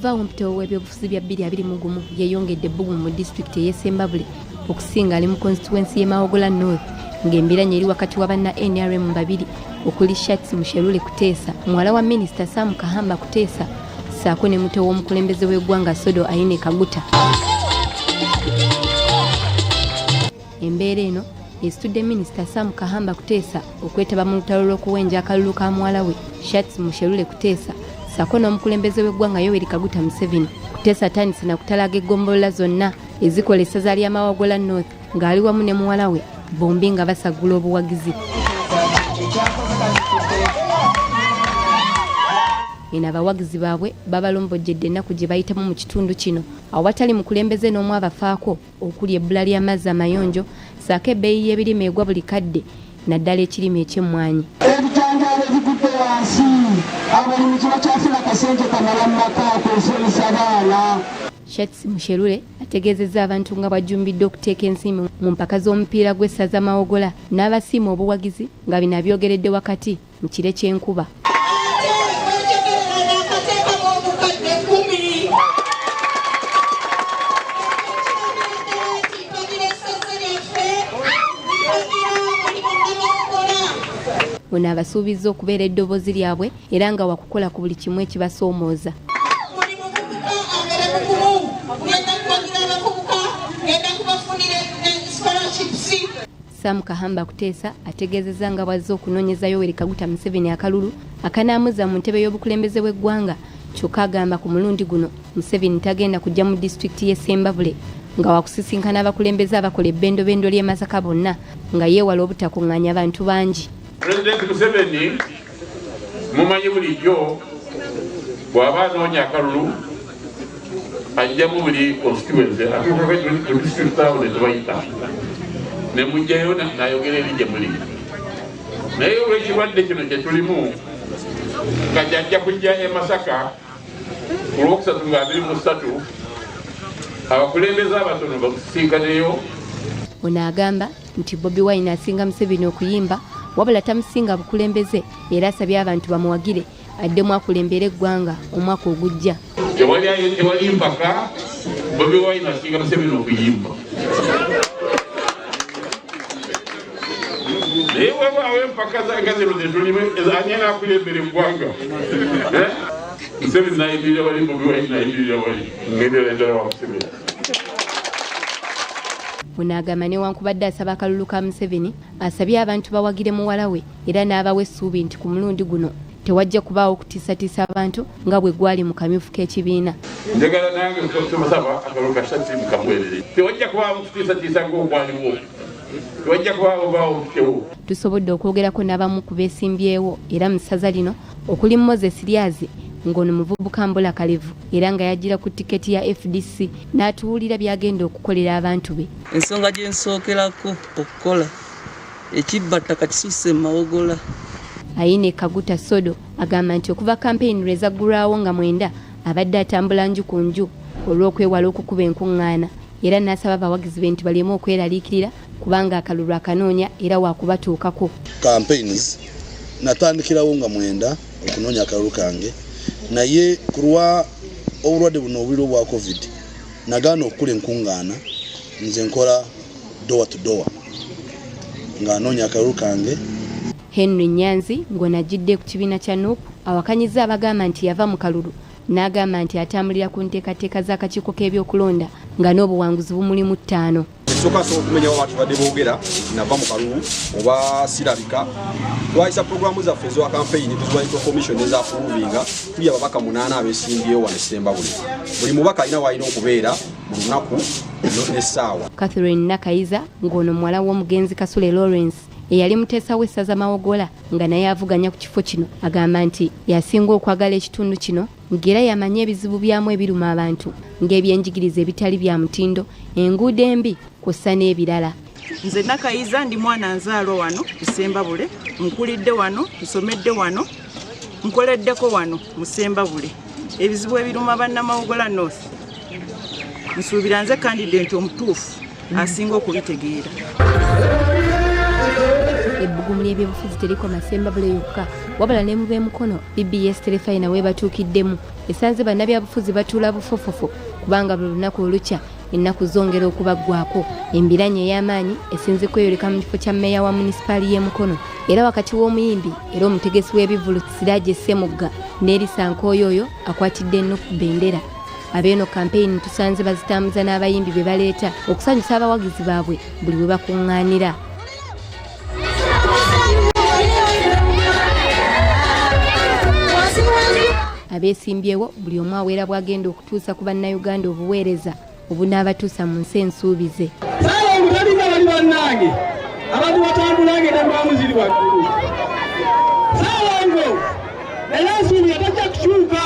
Vvaawo mpitewo w'ebyobufuzi bya 2021 yeeyongedde ebbugumu mu disitulikiti ey'e Ssembabule okusinga ali mu konsituwensi y'e Mawogola North ng'embiranye eri wakati wa banna NRM babiri okuli Shartsi Musherure Kuteesa muwala wa minisita Sam Kahamba Kuteesa ssaako ne muto w'omukulembeze w'eggwanga Sodo Aine Kaguta. Embeera eno esitudde minisita Sam Kahamba Kuteesa okwetaba mu lutalo lw'okuwenja akalulu ka muwala we Shartsi Musherure Kuteesa ssaako n'omukulembeze w'eggwanga Yoweri Kaguta Museveni. Kuteesa atandise na kutalaaga eggombolola zonna ezikola essaza lya Mawogola North ng'ali wamu ne muwala we bombi nga basaggula obuwagizi. Eno abawagizi baabwe babalombojjedde ennaku gye bayitamu mu kitundu kino awatali mukulembeze n'omu abafaako okuli ebbula ly'amazzi amayonjo ssaako ebbeeyi y'ebirime egwa buli kadde naddala ekirime eky'emmwanyi. Ebijanjaalo ebigudde wansi, abalimi tebakyafuna kasente kamala mu maka kusomesa baana. Shartsi Musherure ategeezezza abantu nga bw'ajjumbidde okuteeka ensimbi mu mpaka z'omupiira gw'essaza Mawogola n'abasiima obuwagizi nga bino abyogeredde wakati mu kire ky'enkuba. Ono abasuubizza okubeera eddoboozi lyabwe era nga wakukola ku buli kimu ekibasoomooza. Buli muvubuka abeere mugumu, ngenda kuwagira abavubuka, ngenda kubafunira scholarships. Sam Kahamba Kuteesa ategeezezza nga bw'azze okunoonyeza Yoweri Kaguta Museveni akalulu akanaamuzza mu ntebe y'obukulembeze bw'eggwanga kyokka agamba ku mulundi guno Museveni tagenda kujja mu disitulikiti y'e Ssembabule nga wakusisinkana abakulembeze abakola ebbendobendo ly'e Masaka bonna nga yeewala obutakuŋŋaanya bantu bangi. Pulezidenti Museveni mumanyi bulijjo bw'aba anoonya akalulu ajjamu buli constituency atuukako ku district awo ne tubayita ne mujjayo n'ayogera eri gye muli naye olw'ekirwadde kino kye tulimu nga gyajja kujja e Masaka ku lwokusatu nga 23 abakulembeze abatono bamusisinkaneyo. Ono agamba nti Bobi Wine asinga Museveni okuyimba wabula tamusinga bukulembeze era asabye abantu bamuwagire addemu akulembere eggwanga omwaka ogujja. Tewali mpaka, Bobi Wine asinga Museveni okuyimba. Naye wabaawo empaka nga zino zetulimu ani anaakulembera eggwanga? Museveni nayimirira wali, Bobi Wine nayimirira wali, ngendera endala wa Museveni. Ono agamba newankubadde asaba akalulu ka Museveni, asabye abantu bawagire muwala we era n'abawa essuubi nti ku mulundi guno tewajja kubaawo kutiisatiisa abantu nga bwe gwali mu kamyufu k'ekibiina. Njagala nange tubasaba akalulu ka Shartsi mukamuweerere. Tewajja kubaawo kutiisatiisa ng'okwaliwo, tewajja kubaawo baawo butewo. Tusobodde okwogerako n'abamu ku beesimbyewo era mu ssaza lino okuli Moses Lyazi ng'ono muvubuka mbulakalevu era nga yajjira ku tiketi ya FDC n'atuwulira by'agenda okukolera abantu be. Ensonga gye nsookerako okukola ekibbattaka kisusse mu Mawogola. Aine Kaguta Sodo agamba nti okuva kampeyini lwe zaggulwawo nga 9 abadde atambula nju ku nju olw'okwewala okukuba enkuŋŋaana era n'asaba abawagizi be nti baleme okweraliikirira kubanga akalulu akanoonya era waakubatuukako. Campaigns natandikirawo nga 9 okunoonya akalulu kange naye ku lwa obulwadde buno obuliro obwa COVID nagaana okukula enkuŋŋaana, nze nkola door to door ng'anoonya akalulu kange. Henry Nyanzi ng'ono ajjidde ku kibiina kya NUP awakanyizza abagamba nti yava mu kalulu n'agamba nti atambulira ku nteekateeka z'akakiiko k'ebyokulonda nga n'obuwanguzi bumulimu 5. Ekisooka nsobola okumenya oba tubadde boogera nti nava mu kalulu oba sirabika. Twayisa pulogulaamu zaffe eza kampeyini tuziwa Electoral Commission eza approvinga, tuli ababaka 8 abeesimbyewo wano e Ssembabule. Buli mubaka alina w'alina okubeera mu lunaku n'essaawa. Catherine Nakayiza ng'ono muwala w'omugenzi Kasule Lawrence eyali muteesa w'essaza Mawogola nga naye avuganya ku kifo kino agamba nti yasinga okwagala ekitundu kino ng'era yamanyi ebizibu byamu ebiruma abantu ng'ebyenjigiriza ebitali bya mutindo, enguudo embi kw'ossa n'ebirala. Nze Nakayiza ndi mwana nzaalwa wano mu Ssembabule, nkulidde wano, nsomedde wano, nkoleddeko wano mu Ssembabule. Ebizibu ebiruma bannamawogola North nsuubira nze kandidenti omutuufu asinga okubitegeera. Ebbugumu ly'ebyobufuzi terikoma Ssembabule yokka, wabula ne mu b'e Mukono. BBS Terefayina weebatuukiddemu esanze bannabyabufuzi batuula bufofofo, kubanga buli lunaku olukya ennaku zongera okubaggwako. Embiranye ey'amaanyi esinze kweyoleka mu kifo kya mmeeya wa munisipaali y'e Mukono, era wakati w'omuyimbi era omutegesi w'ebivvulu Siraje Ssemugga n'Erisa Nkoyoyo akwatidde NUP bendera. Abeeno kampeyini tusanze bazitambuza n'abayimbi be baleeta okusanyusa abawagizi baabwe buli we bakuŋŋaanira. Abeesimbyewo buli omu awera bw'agenda okutuusa ku Bannayuganda obuweereza obunaabatuusa mu nsi ensuubize. Saalongo talinga bali bannange abantu batambula nga endabirwamu ziri waggulu. Saalongo era nsuubira tajja kukyuka.